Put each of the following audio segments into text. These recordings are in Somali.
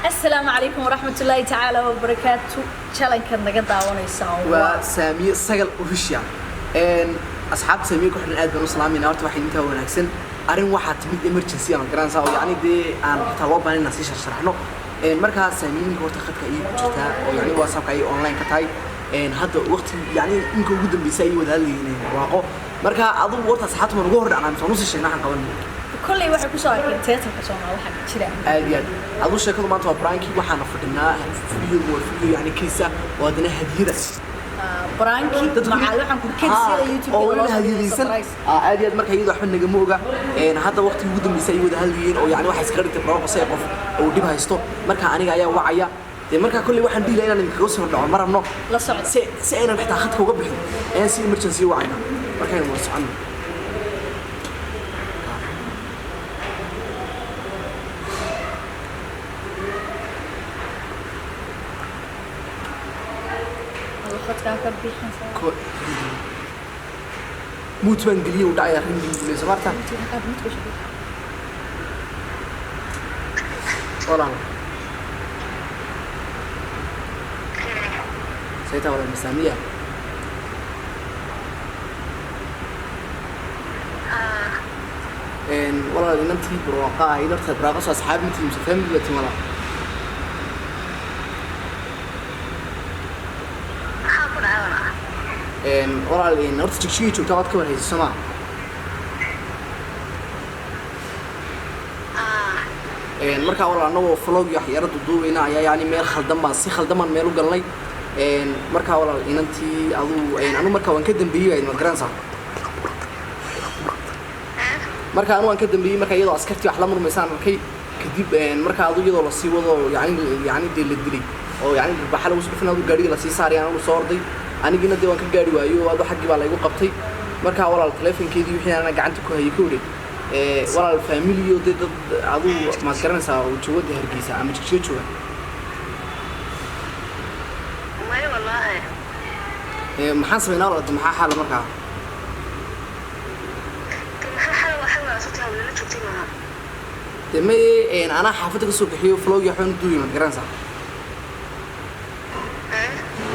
Asalaamu calaykum waraxmatullaahi tacaala wabarakaatu. Jalankaad naga daawanaysaan waa Saamiye Sagal Official. Asxaabta Saamiye ku xidhan aad baan u salaamayna. Horta waxay intaa wanaagsan arrin waxaa timid emergency aan garanaysaa oo yacni dee aan xitaa loo baahan inaan sii sharsharaxno. Markaa Saamiye ninka horta khadka ayay ku jirtaa oo yacni WhatsAppka ayay online ka tahay. Hadda waqti yacni inka ugu dambeysay ayay wada hadlayeen waaqo. Marka adigu horta asxaabta ma nugu hor dhacnaa mise waan usii sheegnaa waxaan qabanay? Kolley waxay kusoo arkeen teatarka Soomaal waxaa ka jira. Aad iyo aad aduu sheekadu maanta waa prank-i. Waxaana fadhinaa video, waa video yacni kaysa oo haddana hadiyada Prank-i macal waxaan ku kedsiyada YouTube. Oo weliba hadiyadaysan. Aad iyo aad. Marka iyadu waxba nagama oga. Hadda waqtigii ugu dambeysay ay wada hadlayeen oo yacni waxay iskaga dhigtay barwaaqo si ay qof uu dhib haysto. Marka aniga ayaa wacaya dee. Marka kolley waxaan dhihi lahaa inaan idinkaga soo dhaco ma rabno. La socda. Si aynan xitaa khadka uga bixin ayaan si emergency u wacayna. Markaynu wada soconno. Khadkaa ka bixinsa. Mute baan geliyey, uu dhacaya ringing buu leeyahay marta. Walaal, saytaa walaal masaamiya. Walaal, inantii barwaaqa ahayd horta barwaaqa soo asxaab ma tihiin mise family baa tihiin, walaal? Maxaa ku dhacay, walaa? Walaal, horta Jigjigay joogtaa waad ka war haysa soo maa? Markaa walaal, annagoo vlog iyo waxyaaro duuduubayna ayaa yacni meel khaldan baan si khaldan baan meel u galnay. Markaa walaal, inantii aduu anu markaa waan ka dambeeyey baa ma garanaysaa. Marka anu waan ka dambeeyey, marka iyadoo askartii wax la murmaysaan arkay. Kadib marka adu iyadoo lasii wado yacni dee la dilay oo yacni dhirbaxa lagu soo dhufin, adu gaadhiga lasii saaray, anu soo orday. Anigina dee waan ka gaadhi waayo oo adu xaggii baa laygu qabtay. Marka walaal, taleefonkeedii wixii ana gacanta ku hayay ka odhe. Walaal, family oo dee dad adu maad garanaysaa oo jooga dee Hargeysa ama Jigjiga jooga? May, wallaahi. Maxaan samaynaa walaal? Maxaa xaala markaa? De maxaa xala? Waxa waa sabti hawlala joogtay maaha? Dee maye, anaa xaafadda kasoo bixiyo, vlog iyo waxbaan u duubay, maad garanaysaa.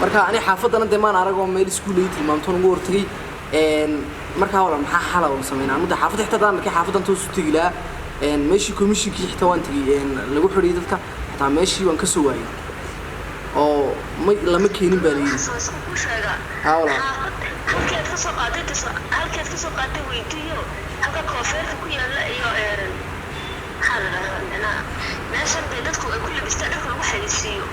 Marka ani xaafaddana dee maan arag oo meel iskuul ay tilmaamtoon ugu hortagay. Markaa walaal, maxaa xala oo sameynaa? Mudda xaafadda xitaa haddaan arkay xaafaddan toos u tegi lahaa. Meeshii commissionkii xitaa waan tegey lagu xidhiyay dadka, xitaa meeshii waan kasoo waayey oo ma lama keenin baa layidhi. Waxaa kuu sheegaa. Haa, walaal. Xaafad halkii aad kasoo qaaday, halkii aad kasoo qaaday weydiiyo, halka koofeerka ku yaala iyo maxaa la dhahdaa, micnaha meeshan dee dadku ay ku labistaan dharka lagu xayeysiiyo.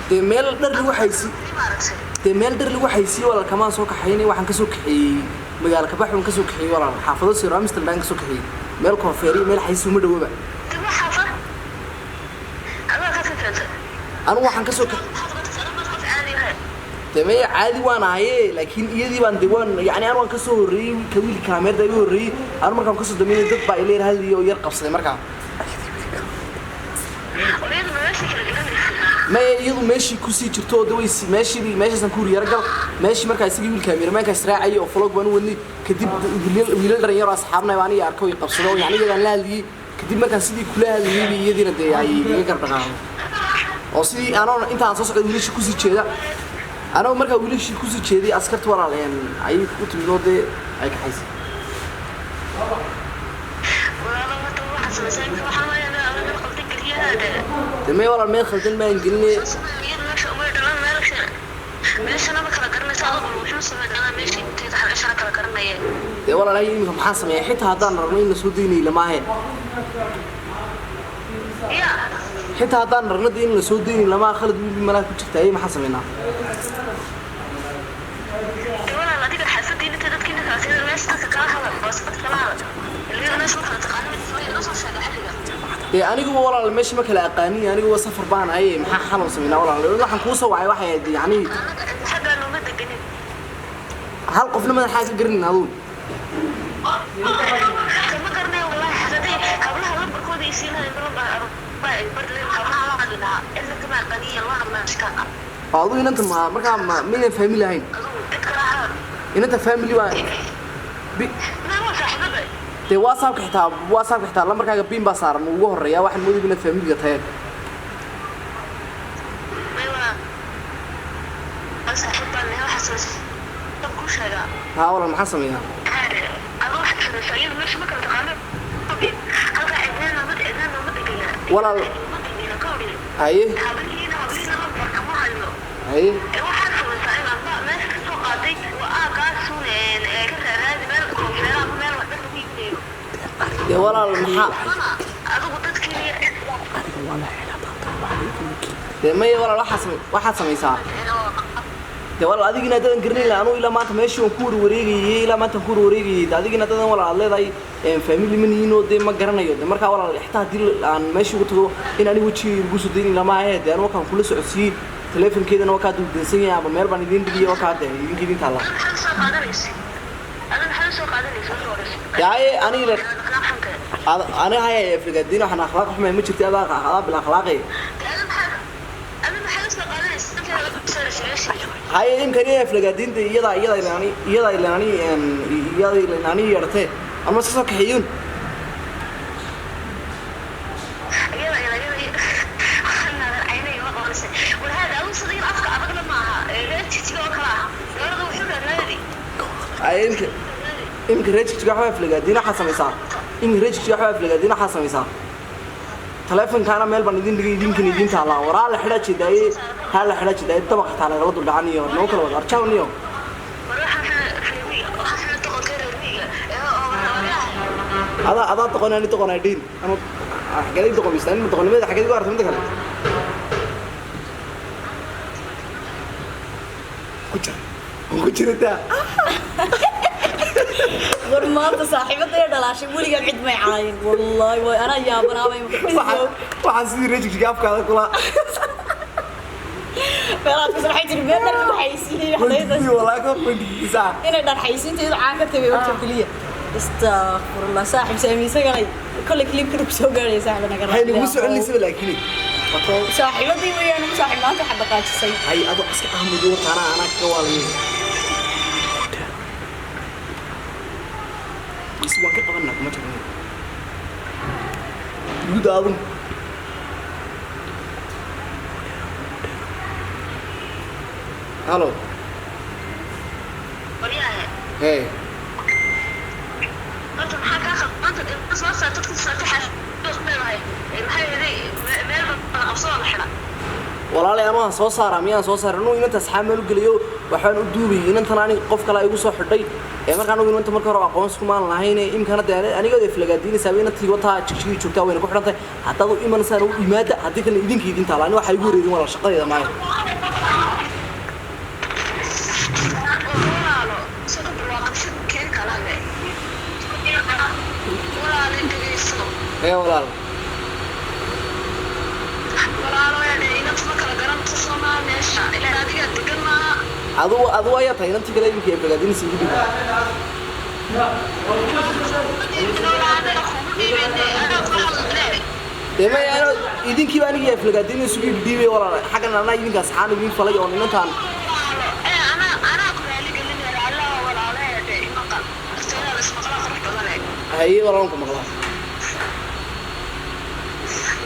Dee meel dhar lagu xaysi Ma aragtay? Dee meel dhar lagu xaysiiyo walaal kamaan soo kaxaynay. Waxaan kasoo kaxeeyey magaalo kabax baan kasoo kaxeeyey walaal, xaafado siro Amsterdam kasoo kaxeeyey. Meel koofeer iyo meel xaysi uma dhawaba. De waa xaafad adaa ka keentay. Anigu waxaan kasoo ka Maxaad uga tagtay? Adiga qof caadi ahay. Dee maya, caadi waan ahaye, laakiin iyadii baan de waan yacni anu waan kasoo horreeyey ka wiilka kaameerda iga horreeyey. Anu markaan kasoo dambeeyey dad baa ila yar hadlayay oo yar qabsaday markaa. Oo iyadu ma meeshii kala garanaysa? Maya, iyadu meeshii kusii jirto oo de way meeshii meeshaasaan ku yara gal meeshii. Markaa isagii wiilka kaameermaanka israacayay oo vlog baan u wadnay. Kadib wiilal dhalinyaro asxaabna baa aniga arkay oo i qabsaday oo yacni iyagaan la hadlayey. Kadib markaan sidii kula hadlayay bay iyadiina dee ay iga gardhaqaaqday oo sidii anoo intaan soo socday wiilashii kusii jeeda, anoo markaa wiilashii kusii jeeday askarta walaal ayay u timid oo dee ay kaxaysay. Walaalo, hadda waxaad samaysaa imika waxaa waaye adaa meel qaldan geliyaha de. Dee maya walaal, meel khaldan baan gelinay. Iyadu meesha umay dhalan, meesha meeshana ma kala garanaysa. Adigu wuxuu sameynaa meesha inteeda meeshana kala garanaya. Dee walaal, hay iminka maxaan sameeyaa? Xitaa haddaan rabno in la soo daynay lamaahe. Ya. Xitaa haddaan rabno dee in la soo daynay lamaa, khalad wiil malaha ku jirta ayay. Maxaan sameynaa? De walaal, adiga xaafadiina inta dadkiina kala sida meesha dadka kala hadal, boosbad kala hadal. Iyadu meesha ma kala taqaano, mid inoo soo sheega xilliga. Dee aniguba walaal meesha ma kala aqaanin, aniguba safar baan ahay. Maxaa xaloo sameynaa walaal? Waxaan kuu soo wacay waxay ahayd yacni Annaga xaggaa nooma deganin. Hal qofna madaxaa ka garanin adugu? Kama garanayo wallahi. Xaafadii hablaha lambarkooda i siin lahayn lambar hablaha la hadli lahaa, cidna kama aqaniya la hadlaa shkaaqa. Oo adigu inanta ma markaa ma maynan family ahayn? Adigu cid kala hadal. Inanta family baa Ma waa saaxiibada. Dee WhatsAppka xitaa, WhatsAppka xitaa lambarkaaga pin baa saaran ugu horeeya. Waxaan moodayay inaad familiga tahay. May waa saaxiib baan nahay, waxaa samaysa kuu sheegaa. Haa walaal, maxaan sameeyaa? Adoo waxaad samaysaa, iyadu meesha ma kala taqaano, halkaa cidna nooma, cidna nooma degana. Walaal. Ma degana ka odhin. Haye. Hablihiina, hablihiina lambarka ma hayo. Haye. Waxaad samaysaa inaad ba meesha ka soo qaaday waa aagaasun ee ka raaraadi meel koonfeera ama meel wax dhar lagu iibinayo. Dee walaal, maxaa Mana adigu dadkii dee maya walaal, waxaad samaysaa dee walaal, adigina dadan garanayn lahaa. Anuu ilaa maanta meeshii waan ku warwareegayey, ilaa maanta ku warwareegayey. Dee adigina dadan walaal aad leedahay family ma nihiin oo dee ma garanayo. Dee markaa walaal, xitaa haddii aan meeshii ugu tago in aniga wejigayga lagu soo daynin lama ahe. Dee anu wakaan kula socodsiiyey, telefonkeedana waa kaa duldansan yahay ama meel baan idiin dhigiyay, waa kaa dee idinka idin taallaa. Maxaad soo qaadanaysa adiga? Maxaad soo qaadanaysa marka horeysa? Dee aniga Akhlaaq xunka. Aniga haya afrigaadiin, waxaan akhlaaq xumay ma jirti, adaa adaa bil akhlaaqay. Adiga maxaad soo qaadanaysa inta meesha? Haye, imkani aflagaadiinta iyada ilaani, iyada ilaani, iyada ilaani yeedhatee ama iska soo kaxeeyun. Iyada iyada iyada aynay ma qabanaysa. War hada adigu sadiin afka adagna maaha, reer Jigjiga oo kale ah gabadha wuxuu raaraadi. Haye, imka reer Jigjiga waxba aflagaadiin. Waxaa samaysaa, imka reer Jigjiga waxba aflagaadiin. Waxaa samaysaa, taleefonkaana meel baan idin dhigay, idinkan idin taallaa. Waraa la xidha jeedaaye, haa la xidha jeedaaye, dabaq xitaa lagala dul dhacaniyo noo kala wada arjaawniyo. War waxaan reer miyiga, waxaan doqonka reer miyiga ee oo waraaha. Adaa doqon, ani doqon ay dhihin. Anu xageed i doqomaysa? Ani doqonnimada xageed igu aragtay? Midda kale ku jir, ku jirataa. War maanta saaxiibadaya dhalaashay, weligaa cid may caayin wallahi, way anaa yaabanaabay. Waxaan sidii reer Jigjiga afkaada kula Meelaad ku waxay tiri meel dharka waxaysiinay. Walaa ka fadhiisa. Inay dhar xaysiinteedu caan ka tagay horta keliya. Astaghfirullah, saaxiib saamiisagalay kolley clipkan uu soo gaaraya saaxiib naga. Hay nagu soconaysaba laakiin Saaxiibadii weeyaan, saaxiib maanta waxaad dhaqaajisay. Hay, adoo iska ahmudo wataana anaa kaga waaliyay is waan ka qabanaa, kuma jirno igu daadun. Halo. Waryahe. Hee. Horta maxaa kaa khald maanta ilma soo saarta dadka saarta xaas leedahay? Maxaa yeelay meel baa qabsoo la xidha. Walaalay, anu aan soo saaraa miyaan soo saaray? Anuu inanta asxaab meel u geliyo waxbaan u duubayay. Inantan ani qof kale igu soo xidhay ee marka anugu inanta marka hore aqoonsi kumaan lahayn. Imkana dee anigood aflagaadiinaysaaba inantii wataa Jigjigii joogtaa, wayna ku xidhantay. Haddaad u imanaysaan u imaada, haddii kalena idinka idin taala. Ani waxaa igu wareerin walaal, shaqadeeda maayo. Walaalo soo barwaaqabsho keen kala le, walaalo dhegeyso. Ee walaal. Walaalo inanta ma kala garanto soomaa meesha ilaa adigaa degan maaha. Adigu ayaa tahay inantii kale imika aflagaadiinaysa igu dhiib. Anaga kugu dhiibeyne, anaa ku hadle. Dee maya, ano idinkiiba anigii aflagaadiinaysa isugu dhiibay walaal. Xaggan anaa idinka asxaan idin falay oo inantaan Ee anaa ku raali gelinaya allah. Walaalo imaqal horta, inaad ismaqlaa qurux badane. Haye walaal, ku maqlaa.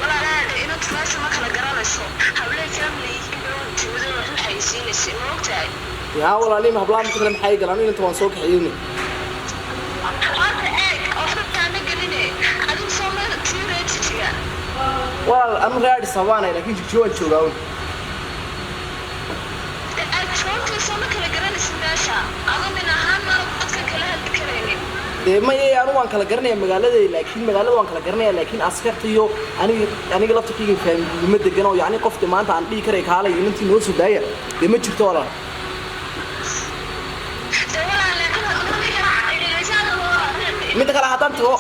Walaalaha inantu meesha ma kala garanayso, habley family timida wax u xayisiinaysay, ma ogtahay? Yaa walaalihim, hablaha midka kale maxay galaan? Inanta waan soo kaxeeyeyne. Horta eeg, waxba kaama geline, adigu soo ma tiiree Jijiga? Walaal, anu raadhi sabaanay, laakiin Jigjiga waan joogaa un. Aad joogtay, soo ma kala garanaysid meesha? Adu nin ahaan mana dadka kala hadli karaynin? Dee maya, anu waan kala garanaya magaalada, laakiin magaalada waan kala garanaya, laakiin askarta iyo aniga laftarkayga faamilima degan oo yacni qofta maanta aan dhihi karay kaalay inantii noo soo daaya dee ma jirto walaal. Dee walaal, laakiin Midda kale, haddaan tago,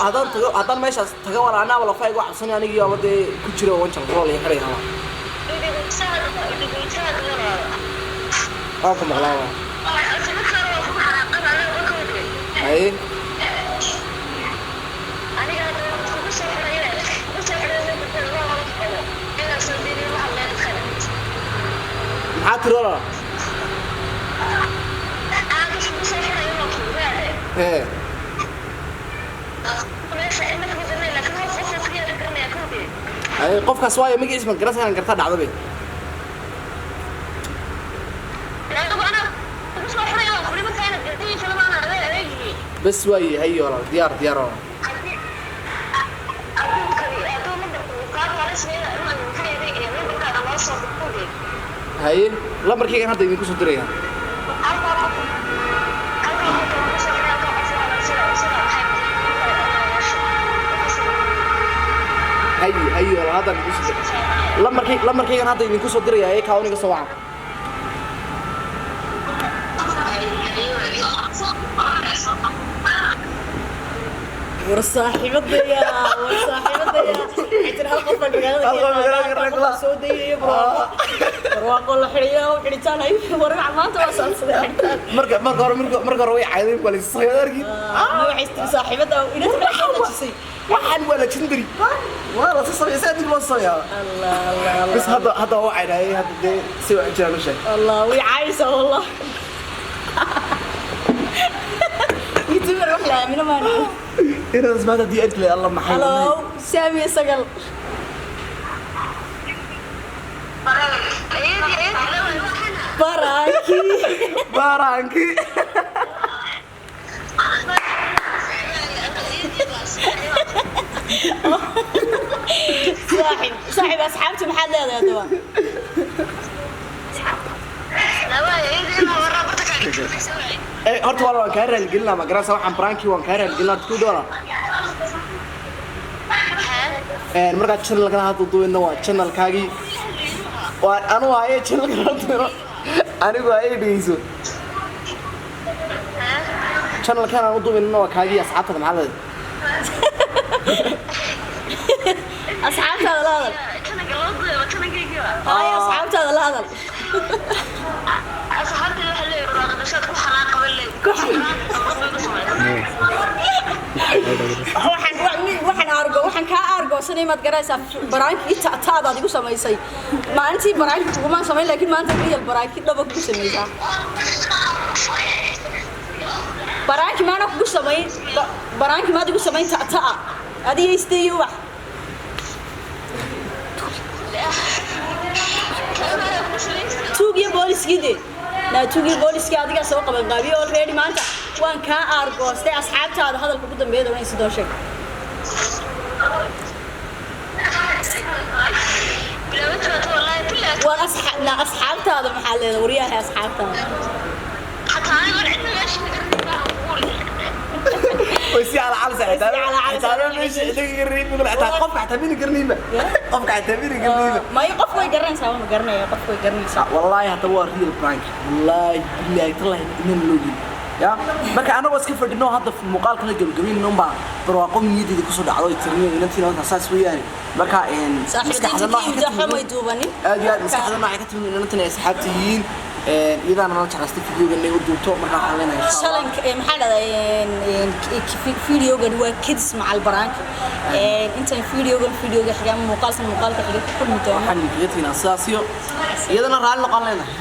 haddaan meeshaas tago walaal, anaaba lafa igu cabsanay anigii aba dee ku jira oo wanjan rool iyo xidhay haba. Waan ku maqlaa walaal. Haye. Aniga hadda kugu soo xidhay, kugu soo xidhay. Inaan soo diinin waxa leedahay. Maxaa tiri walaal? Aada kugu soo xidhay waa kugu Hee. Ay, qofkaas waayo magaciisa ma garanaysaa inaan gartaa dhacdo be. Bas waaye, haye walaal, diyaar diyaar walaal. Haye, lambarkaygan hadda idinku soo diraya. Haye haye walaal, hadda idinku soo diray lambarkay, lambarkaygan hadda idinku soo diraya ee kaawniga soo waca. War saaxiibadaya, war saaxiibadaya, waxay tiri hal qof baan magaalada Hal qof magaalada ka ka yaqaana, soo dayayo barwaaqo, barwaaqo la xidhiyo xidhitaan ay warwac maanta waa saansaday xidhitaan. Marka hore way caydeen, waa la soo arki. Ma waxay tiri saaxiibada ina soo dejisay. Waxaan waa legendary, waa la soo sameeyaa, dib loo sameeyaa. Allah Allah Allah. Bas hadda waa caydayay, hadda dee si wax jiraan u sheeg. Allah way caayisa wallah, youtuber wax la aamino maana. Inaas maanta dii arki lahayd, Allah maxay. Hello Saami Sagal. Baraaki. Baranki. Saaxib saaxib, asxaabtu maxaad leedahay haddaba? Eh, horta walaal waan kaa raaligelinaa, ma garanaysaa waxaan baranki, waan kaa raaligelinaa ku doona. Een markaa channelkan hadda duwayna waa channelkaagii, waa anu haye channelkan hadda duwayno anigu haye, dhegeyso, channelkan aan u duwaynana waa kaagii. Asxaabtada maxaa leedahay? Asxaabtaada la hadal. Haye, asxaabtaada la hadal. Waxaan waxaan aargo, waxaan kaa aargoosanay maad garanaysaa? Baraankii taataadaad igu samaysay maalintii baraanki kugumaan samayn, laakiin maanta real baraanki dhaba kugu samaysaa. Baraanki maana kugu samayn, baraanki maad igu samayn tataa adiga isteeyo ubax. Tuug iyo booliskii dee naa, tuug iyo booliskii adigaa soo qaban qaabiyo already. Maanta waan kaa aargoostay. Asxaabtaada hadalka ugu dambeeya doonaysa sidoo sheeg. War naa asxaabtaada maxaa leedahay? Waryahay, asxaabtaada. Way si ala calsa. Way si ala calsa. Xitaa meesha idaga garnayba, xitaa qofka xitaa mini garnayba, qofka xitaa mini garnayba. May, qof way garanaysaa, waa ma garanaya, qof way garanaysaa. Wallaahi hadda waa real prank, wallaahi billahi tallahi inaan loogin ya. Marka anagoo iska fadhino hadda muuqaalkana gabagabayn unbaa barwaaqo niyadeeda kusoo dhacdo ay tirniyo inantiina intaa saas weeyaane. Marka een maskaxda nooca ka saaxiibadiinta timid may duubanin. Aad iyo aad maskaxda nooca ka timid inantan ay asxaabta yihiin, iyadaana nala jeclaystay videogan inay u duubto. Marka waxaan leenahay insha Allah shalanka maxaa dhahday, videogan waa kedis macal baraanka. Intaan videogan videoga xiga ama muuqaalkan muuqaalka xiga ku kulmi doono, waxaan idinkaga teginaa sidaas iyo iyadana raalli noqon leenahay.